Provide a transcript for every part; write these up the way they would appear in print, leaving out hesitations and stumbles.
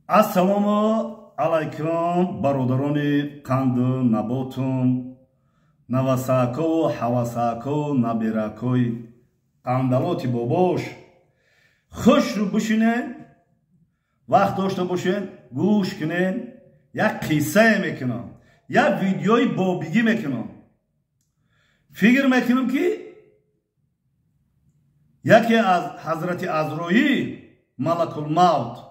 Ассалому алайкум, бародарони қанду наботум, навасакову ҳавасакову набиракои қандалоти бобош. Хушрӯ бишинен, вақт дошта бошен, гӯш кунен. Як қиссае мекунам, як видеои бобигӣ мекунам. Фикр мекунам, ки яке аз ҳазрати Азроил, малакулмавт,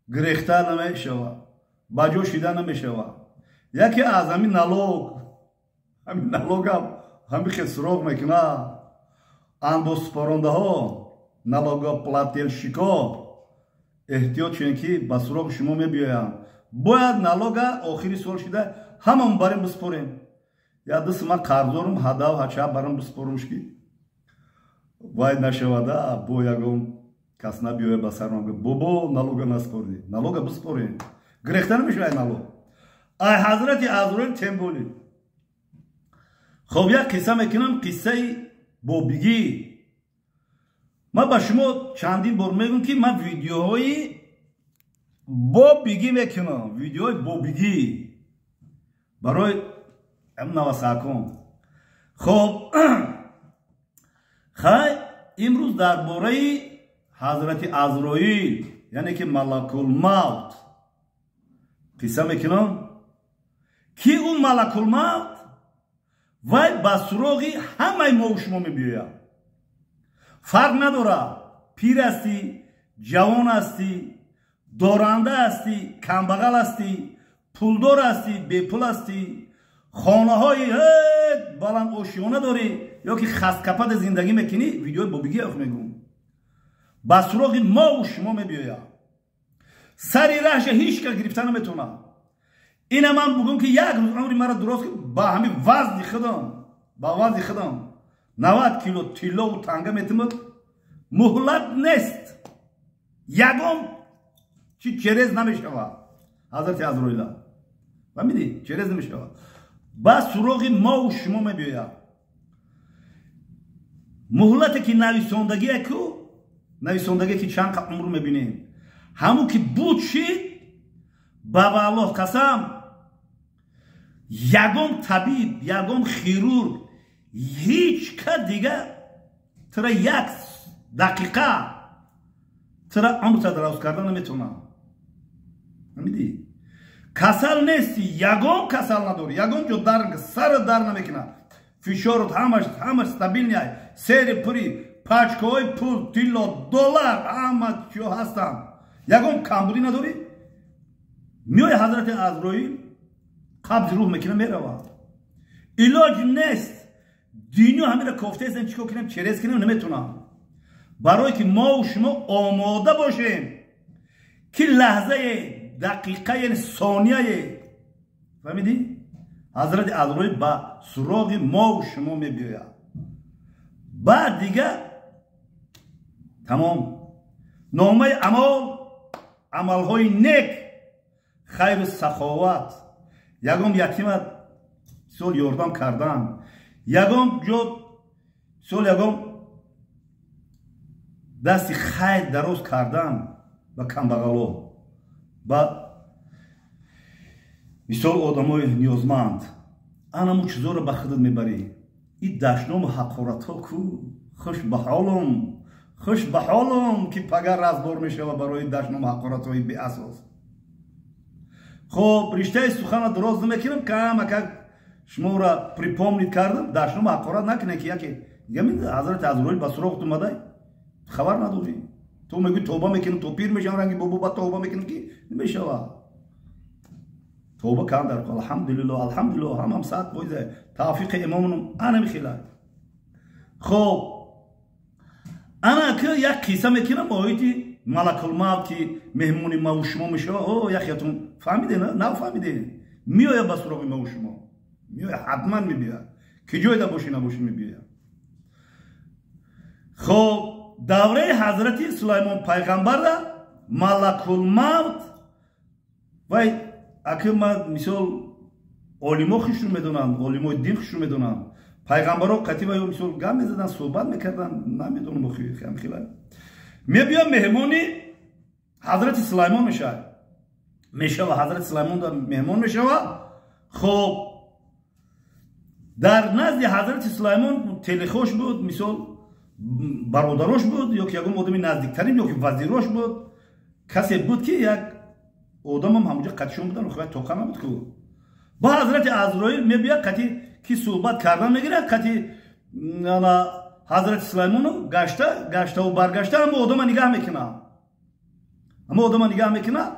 гирехта намешавад, ба ҷо шида намешавад. Яке аз ҳамин налог, ҳамин налогам ҳамин хел суроғ мекунад. Андозсупорондаҳо, налогоплательщико, эҳтиёт шунед, ки ба суроғи шумо мебиёянд. Бояд налога охири сол шида ҳамамон барем биспорем. Я ду сима қарздорум, ҳадав ҳача барам биспорумш, ки вай нашавада, бо ягон кас набиёя ба сарам: «Бобо, налога наспордӣ». Налога биспорем, гирехта намешавад налог ай ҳазрати Азроил, тем более. Хоб, як қисса мекунам, қиссаи бобигӣ. Ман ба шумо чандин бор мегӯм, ки ман видеоҳои бобигӣ мекунам, видеоҳои бобигӣ барои навасакон. Хоб, хай, имрӯз дар бораи ҳазрати Азроил, яъне ки малакулмавт, қисса мекунам, ки ӯ малакулмавт вай ба суроғи ҳамаи мову шумо мебиёяд. Фарқ надорад, пир ҳастӣ, ҷавон ҳастӣ, доранда ҳастӣ, камбағал ҳастӣ, пулдор ҳастӣ, бепул ҳастӣ, хонаҳои баланд ошиёна дорӣ ё ки хасткапада зиндагӣ мекунӣ. Видеои бобигӣ мегӯм, ба суроғи мову шумо мебиёяд. Сари раҳша ҳеҷ кас гирифта наметавонад. Ина ман бугум, ки як рӯз умри маро дурост, ки ба ҳамин вазни худам, ба вазни худам 90 кило тиллову танга метимад, муҳлат нест, ягон чи через намешавад. Ҳазрати Азроила, фаҳмидӣ, через намешавад, ба суроғи мову шумо мебиёяд. Муҳлате ки нависондагие ку нависондагие, ки чанд умр мебинем, ҳамун ки буд шид, ба Аллоҳ қасам, ягон табиб, ягон хирург, ҳеҷ ка дига тира як дақиқа тира умрта дароз карда наметавонад. Фаҳмидӣ? Касал нести, ягон касал надорӣ, ягон ҷо дар сара дар намекунад, фишорот ҳамаш ҳамаш стабильный, сери пури пачкаҳои пул, тилло, доллар, ҳама чиё ҳастанд, ягон камбудӣ надорӣ. Миёи ҳазрати Азроил, қабзи рӯҳ мекунад, меравад. Илоҷ нест. Динё ҳамира кофтаестем, чӣ кор кунем, через кунем, наметунам. Барое ки мову шумо омода бошем, ки лаҳзае, дақиқае, сонияе, фаҳмидӣ, ҳазрати Азроил ба суроғи мову шумо мебиёяд. Баъд дига тамом. Номаи амол, амалҳои нек, хайру саховат, ягон ятимат мисол ёрдам кардан, ягон ҷо мисол ягон дасти хайр дароз кардан ба камбағало, ба мисол одамои ниёзманд, анаму чизоро ба худат мебарӣ. И дашному ҳақоратҳо ку, хуш ба ҳолум, хуш ба ҳолум, ки пагар разбор мешава барои дашному ҳақоратҳои беасос. Хоб, риштаи сухана дуроз намекунам, камакак шуморо припомнить кардам. Дашному ҳақорат накунед, ки яке ҳазрати Азроил ба суроғат омадай, хабар надорӣ. Ту мегӯӣ: «Тавба мекунам, то пир мешавам, ранги бобо ба тавба мекунам», ки намешавад тавба кан дар. Алҳамдулилло, алҳамдулилло, ҳамам 100%, тавфиқи имомонам ана михила. Хоб, ана ки як қисса мекунам оиди малакулмавт, ки меҳмони маву шумо мешава. О, яхиятон фаҳмиде, нафаҳмиде? Меояд ба суроғи маву шумо, меояд, ҳатман мебиёяд, ки ҷойда бошӣ набошӣ, мебиёяд. Хоб, давраи ҳазрати Сулаймон пайғамбарра малакулмавт вай аки ма мисол олимо хушрӯ медонанд, олимои дин хушрӯ медонанд, пайғамбаро қатӣ ва ё мисол гап мезаданд, суҳбат мекарданд, намедонам, хела мебиёд, меҳмони ҳазрати Сулаймон мешавад. Мешава ҳазрати Сулаймон дар меҳмон мешава. Хоб, дар назди ҳазрати Сулаймон телехош буд, мисол бародарош буд ё ки ягон одами наздиктарин ё ки вазирош буд, касе буд ки як одамам ҳамонҷо қатишон будан, хоҳад тоқа набуд ку. Ба ҳазрати Азроил мебиёд, қати ки суҳбат кардан мегирад, қати ҳазрати Сулаймону гашта гаштаву баргашта ҳама одама нигаҳ мекунад, ҳама одама нигаҳ мекунад.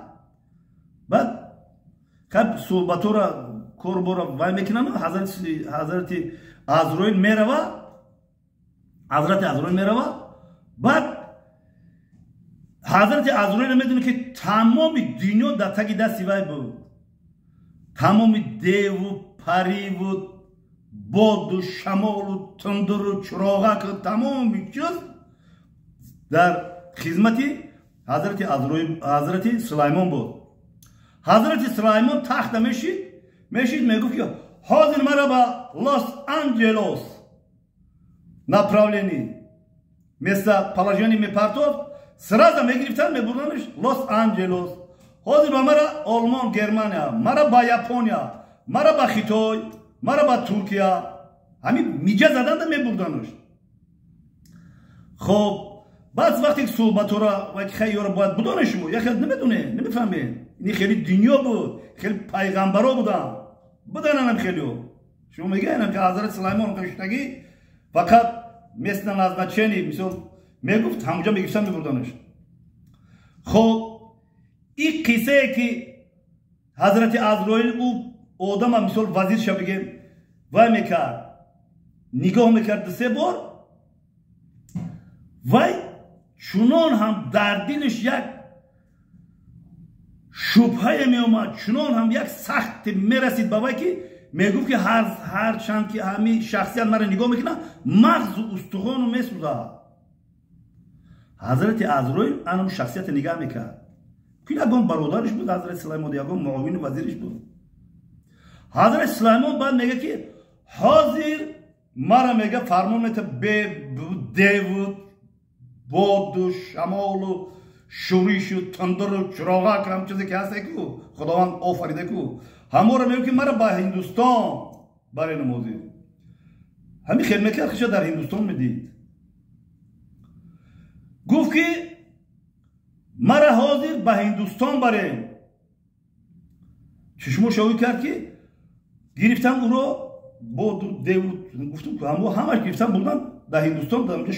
Баъд хаб суҳбатора корбора вай мекунанд. Ҳазрати Азроил мерава, ҳазрати Азроил мерава. Баъд ҳазрати Азроил медонад, ки тамоми дунё дар таги дасти вай буд, тамоми деву париву боду шамолу тундуру чироғаку тамоми чиз дар хизмати ҳазрати Азроил, ҳазрати Сулаймон буд. Ҳазрати Сулаймон тахта мешид, мегуфт, ки ҳозир мара ба Лос Анҷелос направление, местоположение мепартофт, сразу мегирифтан, мебурданаш Лос Анҷелос. Ҳозир ба мара Олмон, Германия, мара ба Япония, мара ба Хитой, мара ба Туркия, ҳамин миҷа заданда мебурданаш. Хоб, баъд вақте ки суҳбатора хай ёра бояд будонед, шумо яхел намедонед, намефаҳмед. Ини хеле дунё буд, хеле пайғамбаро буданд, будананам хелео. Шумо мегӯянам, ки ҳазрати Сулаймон шуштагӣ фақат место назначение, мисол, мегуфт, ҳамуҷа мегирифтан, мебурданаш. Хоб, ин қиссае ки ҳазрати Азроил ӯ одама, мисол вазирша бигем, вай мекард, нигоҳ мекард дусе бор, вай чунон ҳам дар дилаш як шубҳае меомад, чунон ҳам як сахте мерасид ба вай, ки мегуфт, ки ҳарчанд ки ҳамин шахсият маро нигоҳ мекунад, мағзу устухону месӯзад. Ҳазрати Азроил анам шахсията нигаҳ мекард, ки ягон бародараш буд ҳазрати Сулаймон, ягон муовини вазириш буд. Ҳазрати Сулаймон баъд мега, ки ҳозир мара, мега, фармон мета, деву боду шамолу шуришу тундуру чироғак, ҳам чизе ки ҳасте ку Худованд офарида ку, ҳаморо мегӯ, ки мара ба Ҳиндустон барои намозӣ. Ҳамин хел мекард, хиша дар Ҳиндустон медид. Гуфт, ки мара ҳозир ба Ҳиндустон барем. Чишмо шавӣ кард, ки гирифтан ӯро, боду деву гуфтум, ҳамо ҳамаш гирифтан, бурдан дар Ҳиндустон, дар онҷо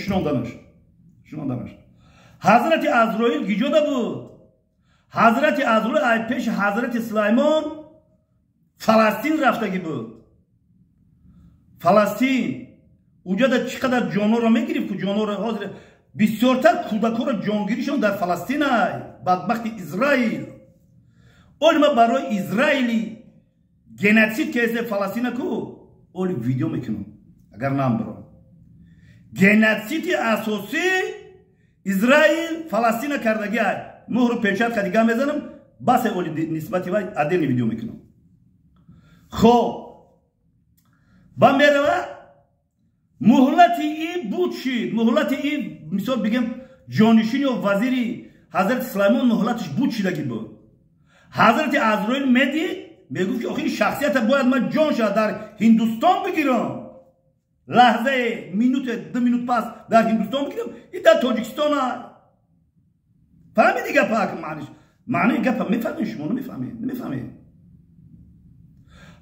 шунонданаш. Ҳазрати Азроил гиҷода буд? Ҳазрати Азроил ай пеши ҳазрати Сулаймон Фаластин рафтагӣ буд. Фаластин уҷада чӣ қадар ҷонҳоро мегирифт ку, ҷонҳоро. Ҳозир бисёртар кӯдакҳоро ҷонгиришон дар Фаластин ай, бадбахти Израил. Оли ма барои Израили геноцид кесе Фаластина ку, оли видео мекунам, агар намбаром. Геноциди асосӣ Израил Фаластина кардаги ай, муҳру печат кадига мезанам, басе оли нисбати вай отдельный видео мекунам. Хоб, ба мерава, муҳлати и буд шид, муҳлати и, мисол бигем, ҷонишин ё вазири ҳазрати Сулаймон муҳлатиш буд шидагӣ буд. Ҳазрати Азроил медид, мегуфт, ки охи ин шахсията бояд ман ҷон шавад дар Ҳиндустон бигирам, лаҳзае, минуте, 2 минут пас дар Ҳиндустон бигирам, и дар Тоҷикистон. Фаҳмиди гапа? Маъниш, маънии гапа мефаҳмед шумо? Намефаҳмед, намефаҳмед.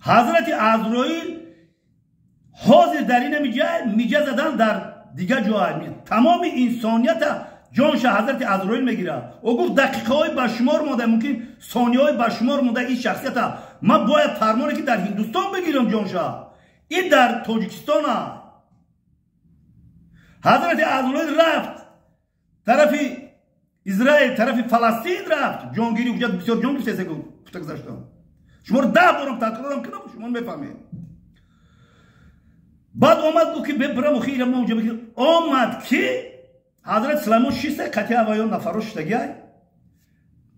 Ҳазрати Азроил ҳозир дар инами ҷай миҷа задан дар дигар ҷой тамоми инсонията ҷонша ҳазрати Азроил мегирад. Ӯ гуфт, дақиқаҳои ба шумор монда, мумкин сониҳои ба шумор монда, ин шахсията ман бояд фармоне, ки дар Ҳиндустон бигирам ҷонша, ин дар Тоҷикистона. Ҳазрати Азроил рафт тарафи Израил, тарафи Фаластин рафт ҷонгирӣ. Уҷа бисёр ҷон гирифтасе, гуфта гузаштам. Шуморо 10 борам такрорам кунам, шумо мефаҳмед. Баъд омад, гуфт, ки бибирам охи ира ма уҷа бигирам. Омад, ки ҳазрати Сулаймон шиста, қати аваё нафаро шиштагиай,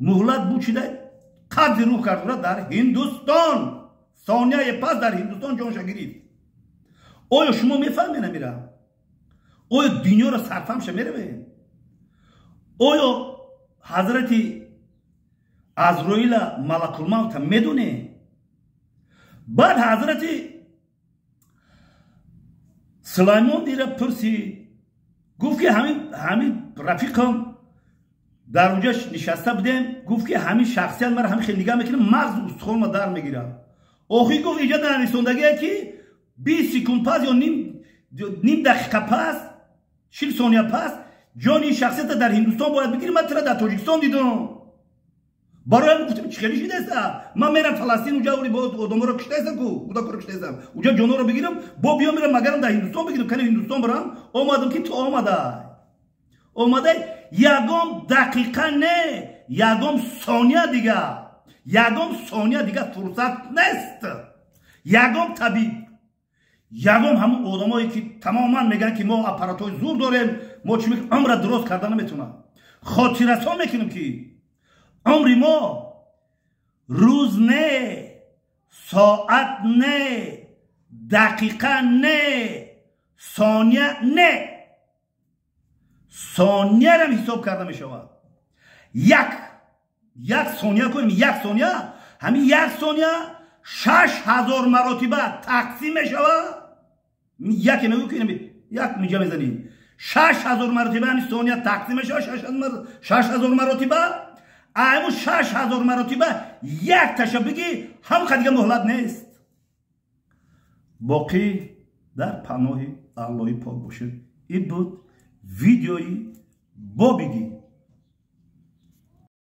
муҳлат буд шида, қабзи рӯҳ кард дар Ҳиндустон. Сонияе пас дар Ҳиндустон ҷонша гирифт. Оё шумо мефаҳмед амира? Оё дунёро сарфаҳмша меравед? Оё ҳазрати Азроила, малакулмавта медонем. Баъд ҳазрати Сулаймон дира пурсид, гуфт, ки ҳамин рафиқам дар унҷа нишаста будем, гуфт, ки ҳамин шахсият мара ҳамин хел нигаҳ мекунам, мағзу устухонма дар мегирам. Охир гуфт, иҷа нависондагие, ки 20 секунд пас ё ним дақиқа пас, 40 сония пас ҷони ин шахсията дар Ҳиндустон бояд бигирӣ. Ман тира дар Тоҷикистон дидам. Бароям гуфтам, чӣ хеле шидаеста? Ман мерам Фаластин, уҷа одаморо киштаестам, ку кӯдакоро киштаестам, уҷа ҷоноро бигирам, бо биё мерам, магарам дар Ҳиндустон бигирам, кани Ҳиндустон барам. Омадам, ки ту омадай, омадай. Ягон дақиқа не, ягон сония дига, ягон сония дига фурсат нест. Ягон табиб, ягон ҳамун одамое, ки тамоман мегӯянд, ки мо аппаратҳои зур дорем, мо чӣ, умра дуроз карда наметавонам. Хотиррасон мекунем, ки умри мо рӯз не, соат не, дақиқа не, сония не, сониярам ҳисоб карда мешавад. Як сония кунем, як сония, ҳамин як сония 6000 маротиба тақсим мешавад. Яке мегӯ, ки як миҷа мезанӣ, 6000 маротиба ҳамин сония тақсим мешавад, 6000 маротиба. Айму 6000 маротиба як таша бигӣ, ҳам дига муҳлат нест. Боқӣ дар паноҳи Аллоҳи пок бошед. Ин буд видеои бобигӣ.